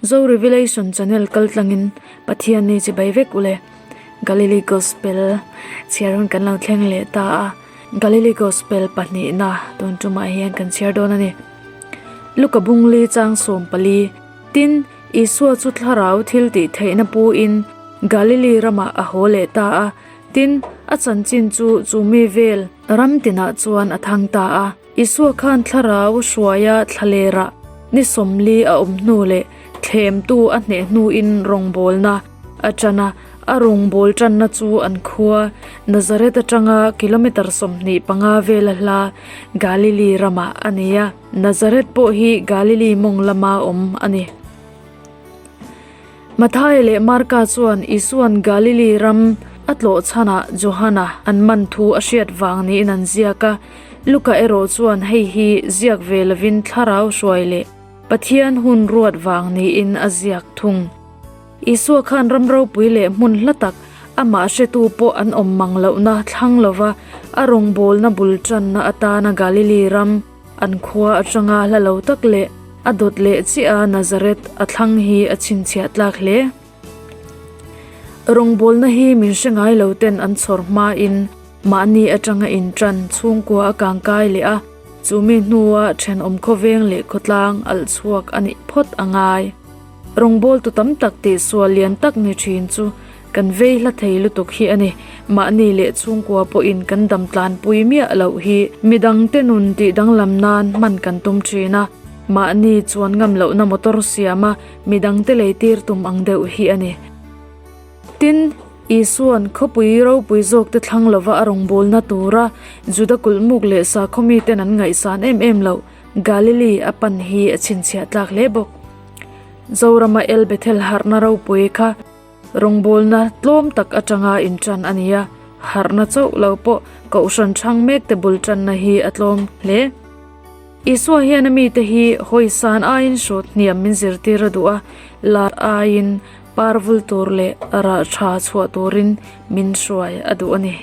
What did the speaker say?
Zo Revelation channel kaltlangin Pathian ni chibai vek ule. Galilee Gospel chhiar hun kan lo thleng leh ta a, Galilee Gospel pahnihna tun tumah hian kan chhiar dawn a ni. Luka bungli chang 14, Tin, Isua chu thlarau thil tih theihna puin Galilee ramah a haw leh ta a, tin, a chanchin chu chu mi vel ram tinah chuan a thang ta a. Isua khan thlarau hruaia thlalerah ni 40 a awm hnu leh thlemtu a hneh hnuin rawngbawlna a tan a, a rawngbâwl tanna chu an khua Nazareth atanga kilometre 25 vela hla Galilee ramah a ni a. Nazareth pawh hi Galilee mawng lama awm a ni. Matthai leh Marka chuan Isua'n Galilee ram a tlawh chhanah Johana an man thu a hriat vang niin an ziak a. Luka erawh chuan hei hi ziak ve lovin thlarau hruai leh Pathian hun ruat vang niin a ziak thung. Isua khan ram ropui leh hmun hla tak amah hretu pawh an awm mang lohna thlang lova a rawngbawlna bul tanna atana Galilee ram an khua atanga hla lo tak leh a dawt leh chiah a Nazareth a thlang hi a chhinchhiah tlak hle. Rawngbawlna hi min hre ngai lo ten an chhawr hmain mahni atanga intan chhungkua a kangkai leh a, chumi hnua thenawm khawveng leh khawtlang alh chhuak a nih phawt a ngai. Rawngbawltu tam tak tih sual lian tak ni thin chu kan vei hla thei lutuk hi a ni. Mahni leh chhungkua pawhin kan dam tlanpui miah loh hi midangte nun tih danglam nan hman kan tum thin a. Mahni chuan ngam lohna motor siama midangte lei tir tum ang deuh hi a ni. Tin, Isua'n khawpui ropui zawkte thlang lova a rawngbawlna tura Juda kulhmuk leh sakhaw miten an ngaihsan em em loh Galilee a pan hi a chhinchhiah tlak hle bawk. Zorama El Bethel harhna ropui kha rawngbawlna tlawm tak atanga intan a ni a, harhna chauh lo pawh kohhran chhang mekte bul tanna hi a tlawm hle. Isua hian a mite hi hawisan aiin hrawt hniam min zirtir a duh a, lar aiin parvul tur leh rah tha chhuah turin min hruai a duh a ni.